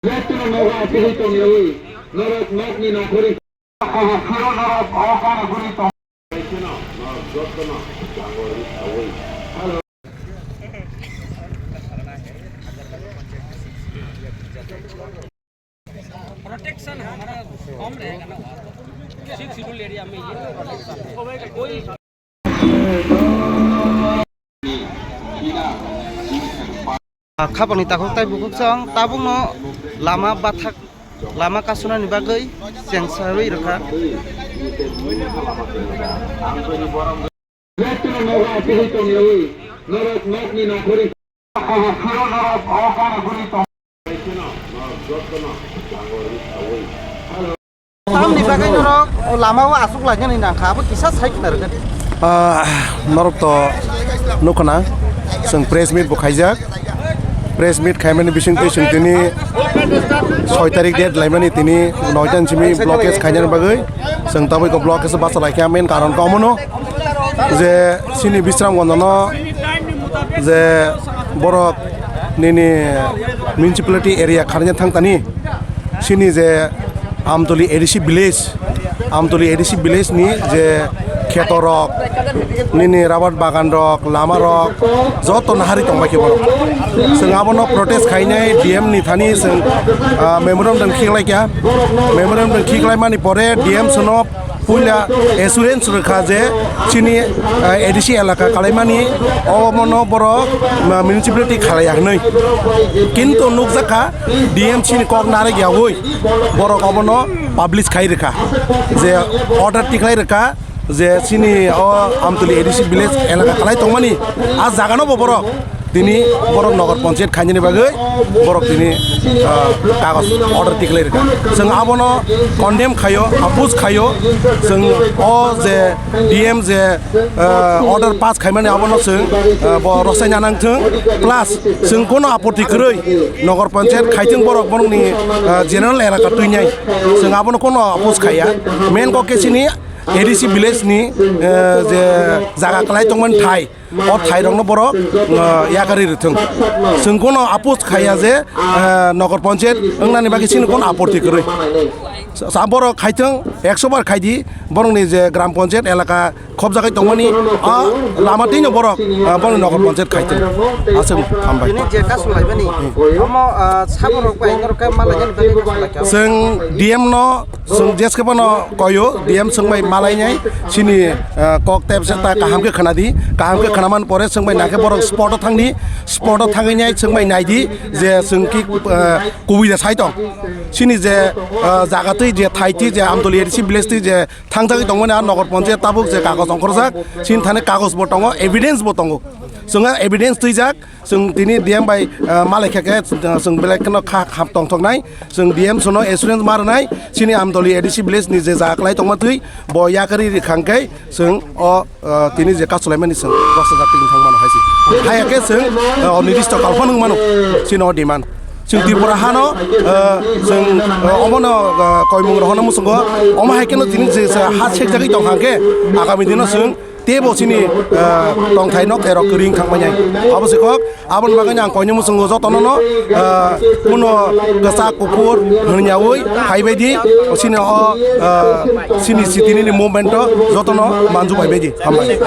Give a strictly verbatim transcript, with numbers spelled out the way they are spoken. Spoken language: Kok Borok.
Jotono nogo achugwi tongyawi, norok nokni nokhorwi. Protection हमारा कम रहेगा ना, सिक्स शेड्यूल एरिया में ये प्रोटेक्शन है। कोई Khapangni takhuk tai bukhuk chwng tabukno lama bathak, lama kasunani bagwi chengsawi rwkha. Tamni bagwi norok o lama o aswk lainani nangkha, abo kisa sai khna rwgani. Ah, norok to nukho na, chwng press meet bo khaijak. Press meet khaimani bisingtwi chwng tini soi tarik date laimani tini noita ni simi blockade khainani bagwi chwng tabuk blockade basa laikha, main karon khe omono je chini Bisramganj no je borok nini municipality area kharina thangtani chini je Amtoli A D C village, Amtoli A D C village ni je kheto rok, nini rubber bagan rok, lama rok, joto nahari tongbai khe borok. Chwng abono protest khainai D M ni thani chwng, ah, memorandum khiklai kha. Memorandum khiklai mani pore D M sono puila assurance rwkha je chini, ah, A D C elaka kalaimani omono borok, ah, municipality khalaiya hwnwi. Kintu nukjakha D M chini kok narwk yaui borok obono publish khai rwkha, je order tikhlai rwkha je chini o Amtoli A D C village elaka khalai tongmani a jagano bo borok tini borok nogor panchayat khainani bagwi borok tini, ah, kagoj order tikhlai rwkha. Chwng abono condemn khaio, oppose khaio. Chwng o je D M je, ah, order pass khaimani abono chwng, ah, bo rwchapna nangthwng, plus chwng kono apotti kwrwi nogor panchayat khaithwng borok borokni, ah, general elaka twinai, chwng abono kono oppose khaiya. Main kok khe chini A D C village ni, ah, je jaga kwlai tongmani thai, o thairokno borok, ah, yakarwi rwthwng. Chwng kono oppose khaiya je, ah, nogor panchayat wngnani bagwi chini kono apotti kwrwi. Sa, sa borok khaithwng, ekso bar khaidi, borokni je gram panchayat elaka khobjagwi tongmani, ah, lama tino borok, ah, borokni nogor panchayat khaithwng. Aswk hambai. Bini je kasu laimani, omo, ah, saborok bai norok khe ma lainani bagwi kasu laikha. Chwng D M no, chwng jeskhe bono koyo, D M chwng bai ma lainai, chini, ah, kok tepsa ta kaham khe khwnadi, kaham khe khwnaman pore chwng bai nakhe borok spot o thangdi, spot o thangwi nai chwng bai naidi je chwng ki, ah, kubui da sai tong. Chini je, ah, jaga twi je thai twi je Amtoli A D C village twi je thangjagwi tongmani a nogor panchayat tabuk je kagoj ongkhorjak, chini thani kagoj bo tongo, evidence bo tongo. Chwng evidence twijak, chwng tini D M bai, ah, malai khe khe, ah, chwng belai kheno kha, kham tongthoknai, chwng D M sono assurance ma rwnai, chini Amtoli A D C village ni je jaga kwlai tongma twi bo yakarwi rwkhang khe chwng o, ah, tini je kasu laimani chwng rwchapjak twi thang mano hai se. Hai khe chwng, ah, o nirdisto kalphano wng mano, chini o demand. Chwng Tripura hano, ah, chwng, ah, omono, ah, koimung rohorna muchungo, omo hai kheno tini je ha sekjagwi tongkha hwnkhe agami dino chwng teibo chini, ah, tongthai nok erok kwrwi wngkha manya. Abo se kok, aboni bagwi ang koini muchungo jotono no, ah, kuno kwchak kuphur hwnyaui phaibaidi, chini o, ah, chini city ni movement o jotono manju phaibaidi. Hambai.